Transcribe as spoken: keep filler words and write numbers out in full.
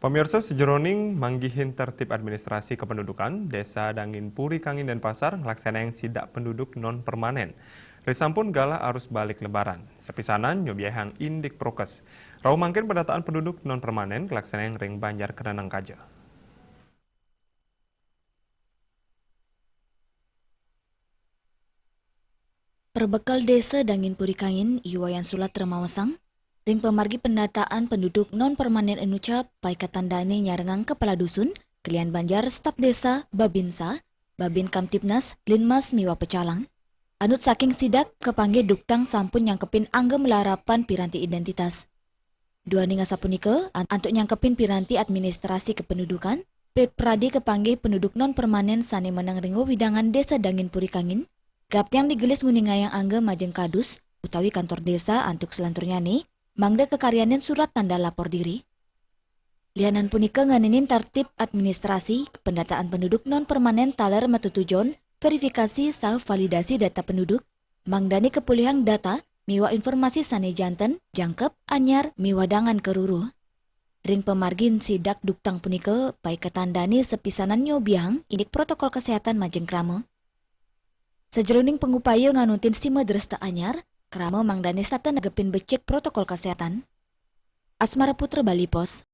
Pemirsa, sejeroning manggihin tertib administrasi kependudukan, Desa Dangin Puri Kangin Denpasar nglaksanayang sidak penduduk non-permanen. Risampun galah arus balik Lebaran, sapisanan nyobiahang indik prokes. Rauh mangkin pendataan penduduk non-permanen nglaksanayang ring Banjar Keneneng Kaja. Perbekel Desa Dangin Puri Kangin, I Wayan Sulat remaosang, ring pamargi pendataan penduduk non-permanen enucap, paikatan dane nyarengang kepala dusun, kelian Banjar, staf desa, Babinsa, Babin Kamtibnas, Linmas miwah pecalang. Anut saking sidak, kapanggih duktang sampun nyangkepin angga malarapan piranti identitas. Duaning asapunika, an-, antuk nyangkepin piranti administrasi kependudukan, P P R D kapanggih penduduk non-permanen sane meneng ring wewidangan Desa Dangin Puri Kangin, gaptiang digelis nguningayang angga majeng kadus utawi kantor desa antuk selanturnyane, mangda kakaryanin surat tanda lapor diri. Lianan punika nganinin tertib administrasi pendataan penduduk non-permanen taler matetujon verifikasi saha validasi data penduduk, mangdane kapolihang data miwah informasi sane janten, jangkep, anyar, miwah dangan karuruh. Ring pamargin sidak duktang punika, paiketan dane sapisanan nyobiahang indik protokol kesehatan majeng krama. Sajeroning pangupaya nganuntin sima dresta anyar, krama mangdane setata negepin becik protokol kesehatan. Asmara Putra, Bali Post.